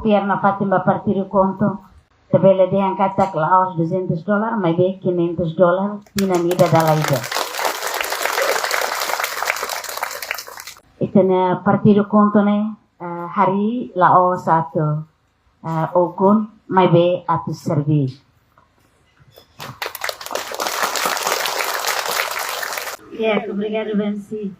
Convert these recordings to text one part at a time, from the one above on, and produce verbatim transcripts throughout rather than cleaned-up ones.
Fiar nafatin ba partidu KHUNTO, ita bele dehan katak la'ós duzentus dolar, maibé quinhentus dolar, tinan ida dala ida. Ita-nia partidu KHUNTO ne'e, eh, harii la'ós atu, eh, ukun, maibé atu serbí. Ya, obrigadu, Bensi.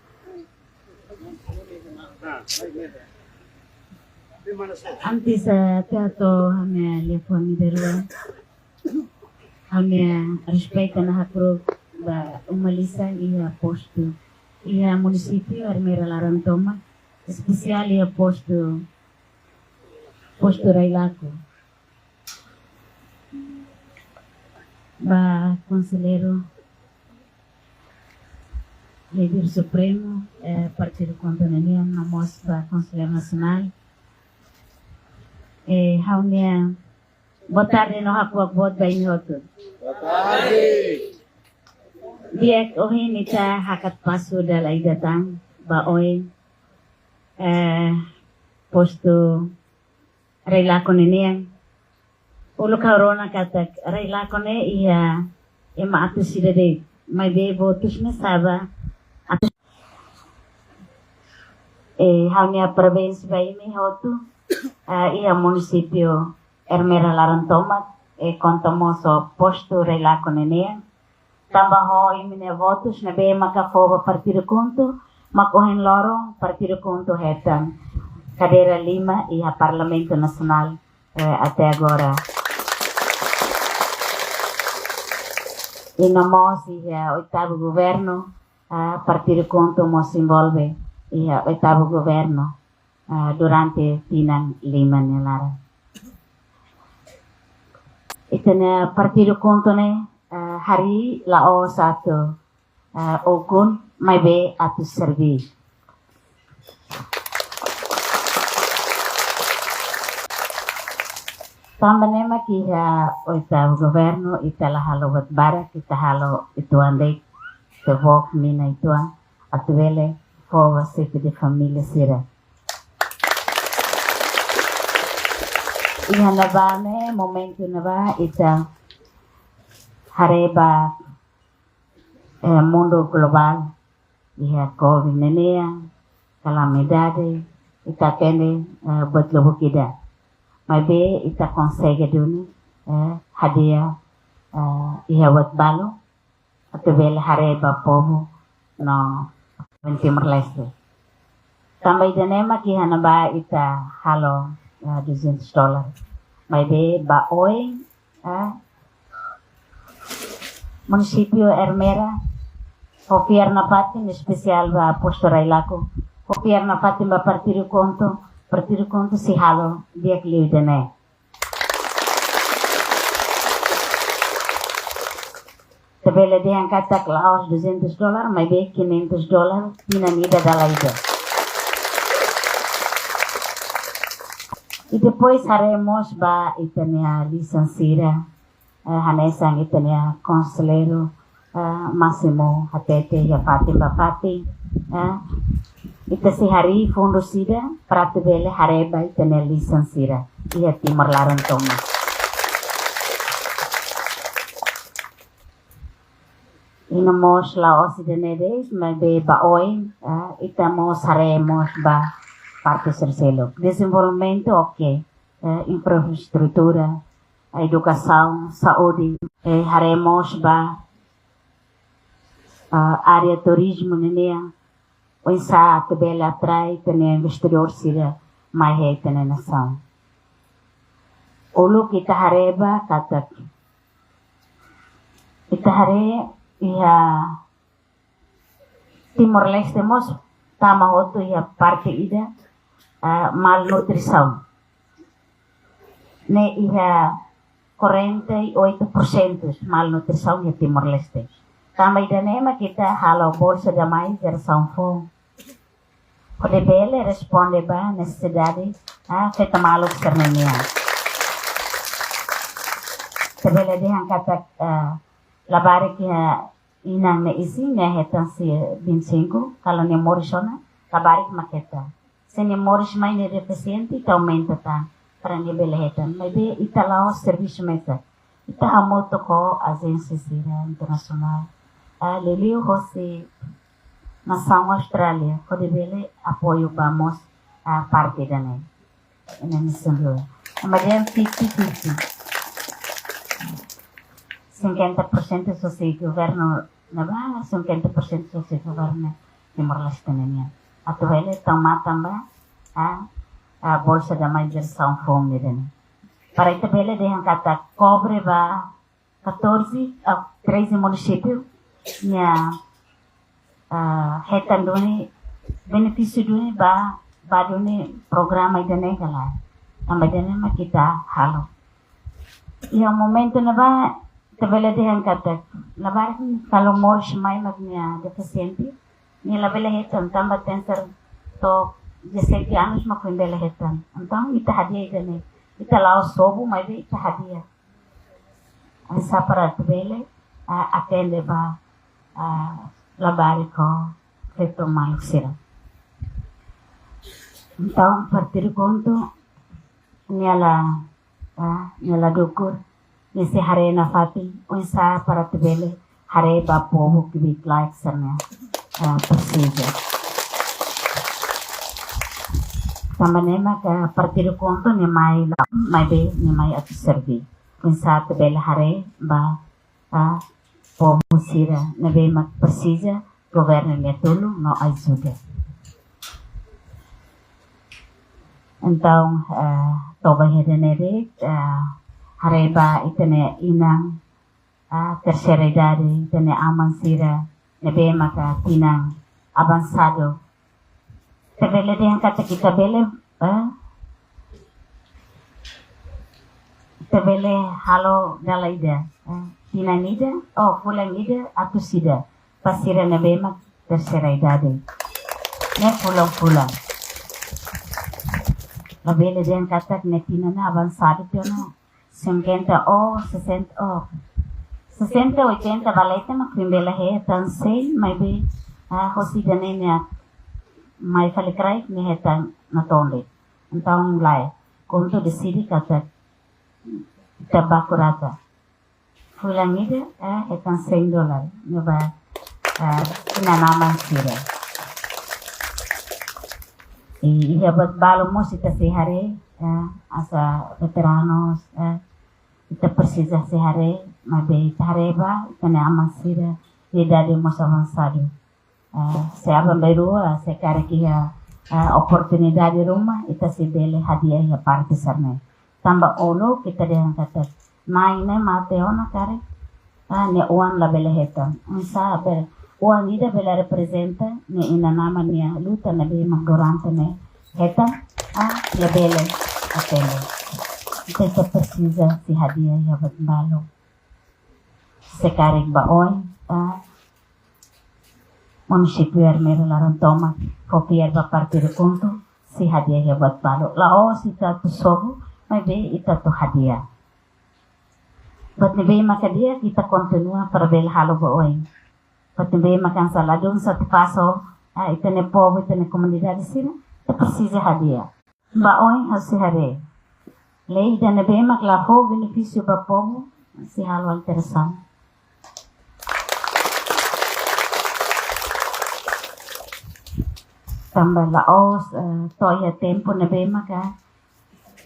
Antes, eh, atu hato'o ha'u-nia liafuan ida rua, ha'u-nia respeitu no hakru'uk ba uma lisan iha postu, iha munisípiu Ermera laran tomak, espesiál iha postu, postu Railaco. Ba konselleiru, líder supremu, eh, partidu KHUNTO ninian, no mós ba konselleiru nasionál. Eh, ha'u-nia boa tarde no hakuak boot ba imi hotu. Boa tarde. Di'ak, ohin ita hakat pasu dala ida tan ba oin, eh, postu Railaco ninian. Uluk ha'u rona katak Railaco ne'e iha ema atus ida de'it, maibé votus ne'e sa'e ba atus. Eh, ha'u-nia parabéns ba imi hotu, eh, iha munisípiu Ermera laran tomak, eh, konta mós ho postu Railaco ninian. Tanba ho imi-nia votus ne'ebé maka fó ba partidu KHUNTO, mak ohin loron partidu KHUNTO hetan kadeira lima iha Parlamentu Nasionál, eh, até agora. I no mós iha oitavu governu, ah, partidu KHUNTO mós envolve iha oitavu governu, ah, durante tinan lima nia laran. Ita-nia partidu KHUNTO ne'e, eh, harii la'ós atu, eh, ukun, maibé atu serbí. Tanba ne'e mak iha oitavu governu ita la halo buat barak, ita halo uitoan de'it, ita book mina uitoan, atu bele fó ba xefe de família sira. Iha ne'ebá ne'e, momentu ne'ebá ita haree ba, eh, mundu globál, iha covid ninian, kalamidade, ita hatene, eh, buat lubuk ida. Maibé ita konsege duni, eh, hadi'a, eh, iha buat balu, atu bele haree ba povu no Timor-Leste. Tanba ida-ne'e mak iha ne'ebá ita halo, eh, duzentus dolar. Maibé ba oin, eh, munisípiu Ermera, ho fiar nafatin, espesiál ba postu Railaco, ho fiar nafatin ba partidu KHUNTO, partidu KHUNTO sei halo di'ak liu ida-ne'e. Ita bele dehan katak la'ós duzentus dolar, maibé quinhentus dolar, tinan ida dala ida. I depois haree mós ba ita-nia lisan sira, eh, hanesan ita-nia konselleiru, eh, Máximo hatete iha fatin ba fatin, eh, ita sei harii fundu sira para atu bele haree ba ita-nia lisan sira iha Timor laran tomak. I no mós la'ós ida-ne'e de'it, maibé ba oin, eh, ita mós haree mós ba parte sira seluk. Dezenvolvimentu, oke, eh, infraestrutura, edukasaun, saúde, eh, haree mós ba, ah, área turizmu ninian, oinsá atu bele atrai ita-nia investidór sira mai iha ita-nia nasaun. Uluk ita haree ba katak, ita haree iha Timor-Leste mós tama hotu iha parte ida, ah, malnutrisaun. Ne'e iha quarenta e oito por cento malnutrisaun iha Timor-Leste. Tanba ida-ne'e mak ita halo Bolsa da Mãe Jerasaun Foun, hodi bele responde ba nesesidade, ah, feto maluk sira-ne'e nian. Ita bele dehan katak, ah, labarik iha inan nia isin nia hetan sei vinte e cinco, kalau nia moris ona, labarik mak hetan. Se nia moris mai nia defisiente, ita aumenta tan. para nia bele hetan. Maibé ita la'ós servisu mesak. Ita hamutuk ho ajénsia sira internasionál. Ah, liuliu hosi nasaun Austrália, hodi bele apoiu ba mós, ah, parte ida-ne'e. Ida-ne'e sendiri. Ema dehan fifty fifty. Cinquenta por cento hosi governu ne'ebá, cinquenta por cento hosi governu Timor-Leste nian. Atu bele tau matan ba, ah, ah, Bolsa da Mãe Geração Fund ida-ne'e. Para ita bele dehan katak kobre ba catorze, ah, treze munisípiu nia, ah, hetan duni benefísiu duni ba, ba duni programa ida-ne'e ka lae. Tanba ida-ne'e mak ita halo. Iha momentu ne'ebá ita bele dehan katak labarik kalau moris mai mak nia defisiente, nia labele hetan tanba tenke ser to'o dezassete anos mak foin bele hetan. Entaun ita hadi'a ida-ne'e. Ita la'ós sobu, maibé ita hadi'a. Hanesan para atu bele, ah, atende ba, ah, labarik ho feto maluk sira. Entaun, Partidu KHUNTO, nia la, ah, nia la dukur, nia sei haree nafatin oinsá para atu bele haree ba povu kbiit-laek sira-ne'e, ah, presiza. Tanba ne'e maka Partidu KHUNTO nia mai la, maibé nia mai atu serví. Oinsá atu bele haree ba, ah, povu sira ne'ebé mak presiza governu nia tulun no ajuda. Entaun, ah, toba iha ida-ne'e de'it, ah, haree ba ita-nia inan, ah, terseira idade, ita-nia aman sira ne'ebé maka tinan avansadu. Ita bele dehan katak ita bele, eh, ita bele halo dala ida, eh, tinan ida, oh, fulan ida, atus ida. Ba sira ne'ebé mak terseira idade. Ne'e fulan-fulan. Labele dehan katak nia tinan ne'e avansadu tiha ona. Cinquenta ou sessenta ou sessenta, oitenta ba leten mak foin bele hetan sei, maibé, ah, hosi ida-ne'e nia mai fali kraik nia hetan natoon de'it. Entaun lae, KHUNTO deside katak ita baku rata. Fulan ida, ah, hetan cem dólar. Ne'e ba, ah, inan-aman sira. I, iha buat balu mós ita sei haree, ah, hanesan veteranus, ah, ita presiza sei haree, maibé ita haree ba, ita-nia aman sira, idade mós avansadu. Ah, se aban-bainrua, se karik iha, ah, oportunidade ruma, ita sei bele hadi'a iha parte sira-ne'e. Tanba uluk ita dehan katak, na'i ne'e mate ona karik, ah, nia oan labele hetan. Oinsá bele, oan ida bele reprezenta nia inan-aman nia luta ne'ebé mak durante ne'e hetan, ah, labele atende. Ita, ita presiza sei hadi'a iha buat balu. Se karik ba oin, ah, munisípiu Ermera laran tomak fó fiar ba Partidu KHUNTO, sei hadi'a iha buat balu. La'ós ita atu sobu, maibé ita atu hadi'a. Buat ne'ebé maka di'ak ita kontinua para bele halo ba oin. Buat ne'ebé maka hanesan ladún satisfasaun, ah, ita-nia povu, ita-nia komunidade sira, ita presiza hadi'a. Ba oin ha'u sei haree. Lei ida ne'ebé mak la fó benefísiu ba povu, sei halo alterasaun. Tanba la'ós, eh, to'o iha tempu ne'ebé maka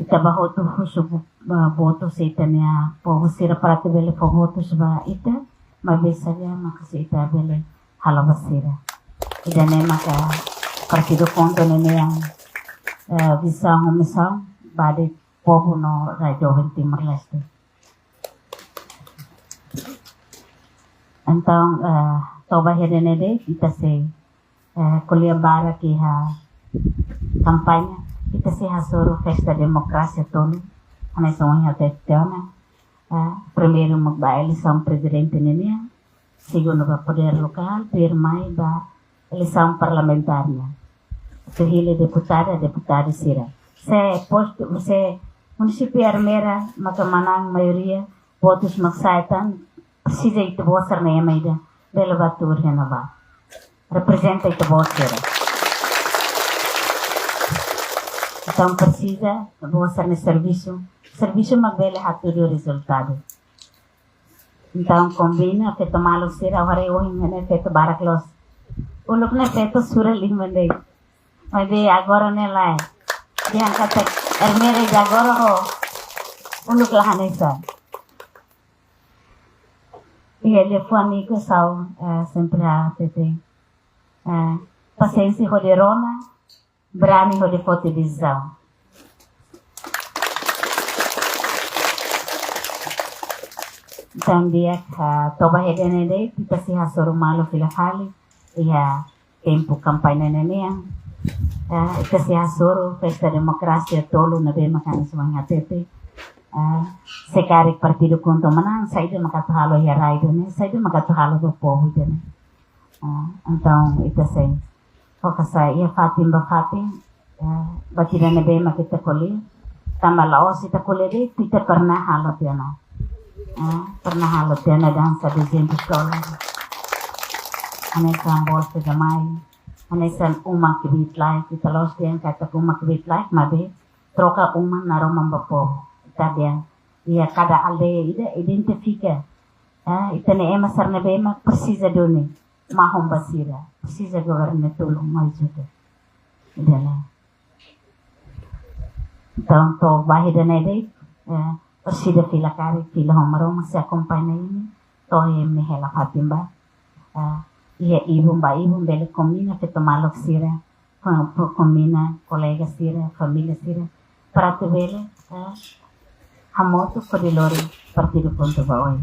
ita bá hotu husu, eh, votu husi ita-nia povu sira para atu bele fó votus ba ita, maibé saida maka sei ita bele halo ba sira. Ida-ne'e maka Partidu KHUNTO nian, eh, vizaun no misaun ba de'it povu no rai doben Timor-Leste. Entaun, eh, toba iha ida-ne'e de'it, ita sei, eh, ko'alia barak iha kampaña, ita sei hasoru festa demokrasia tolu, hanesan ohin ha'u hatete ona, eh, primeiru mak ba eleisaun prezidente ninian, segundu ba podér lokál, tuirmai ba eleisaun parlamentár nian. Atu hili deputada, deputadu sira. Se postu, se munisípiu Ermera maka manán maioria, votus mak sa'e tan, presiza ita-boot sira-nia ema ida bele bá tuur iha ne'ebá. Reprezenta ita-boot sira. Entaun presiza boot sira-nia servisu. Servisu mak bele hatudu rezultadu. Entaun kombina feto maluk sira, ha'u haree ohin ne'e feto barak loos. Uluk ne'e feto sura liman de'it. Maibé agora ne'e lae. Dehan katak Ermera ida agora ho uluk la hanesan. Iha liafuan ikus ha'u, eh, sempre hatete. Eh, pasiénsia hodi rona, brani hodi foti desizaun. Entaun di'ak, ah, to'o ba iha ida-ne'e de'it, ita sei hasoru malu fila fali iha tempu kampaña ne'e nian. Ah, ita sei hasoru festa demokrasia tolu ne'ebé mak hanesan ohin hatete. Ah, se karik partidu KHUNTO manán, saida mak atu halo iha rai ida-ne'e, saida mak atu halo ba povu ida-ne'e. Ah, entaun ita sei fó kasai iha fatin ba fatin, ah, buat ida ne'ebé mak ita ko'alia. Tanba la'ós ita ko'alia de'it, ita pernah halo tiha ona. Ah, pernah halo tiha ona dansa duzentos dólar. Hanesan bolsa damai, hanesan uma kbiit-laek, ita la'ós dehan katak uma kbiit-laek, maibé troka uma naroman ba povu. Ita dehan, iha kada aldeia ida identifika. Ah, ita-nia ema sira ne'ebé mak presiza duni, mahon ba sira, presiza governu tulun mai ajuda. Ida-ne'e. Entaun to'o ba iha ida-ne'e de'it, eh, orsida fila karik, fila ho Maromak sei akompaña imi, to'o imi hela fatin ba. Eh, iha ibun ba ibun bele kombina feto maluk sira, ko-, ko-, kombina kolega sira, família sira, para atu bele, eh, hamutuk hodi lori partidu KHUNTO ba oin.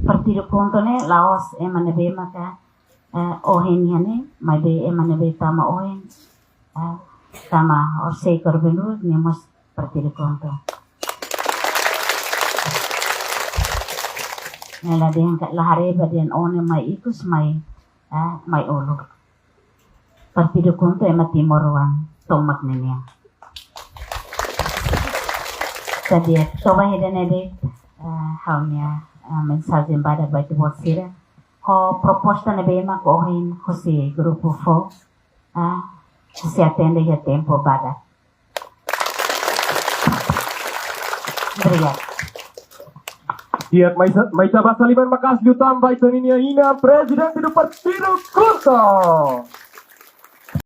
Partidu KHUNTO ne'e la'ós ema ne'ebé maka, eh, ohin iha ne'e, maibé ema ne'ebé tama ohin, eh, tama horisehik, horibainrua, ne'e mós partidu KHUNTO. Ne'e la dehan ka, la haree ba dehan ó ne'e mai ikus, mai, eh, mai uluk. Partidu KHUNTO ema timoroan tomak ninian. Jadi, to'o ba iha ida-ne'e de'it, eh, ha'u-nia, eh, mensajen badak ba ita-boot sira. Ho proposta ne'ebé mak ohin husi grupu fó, eh, sei atende iha tempu badak. Obrigada. Di'ak, mai sa-, mai ita basa liman maka'as liután ba ita-nia inan, prezidente do partidu KHUNTO.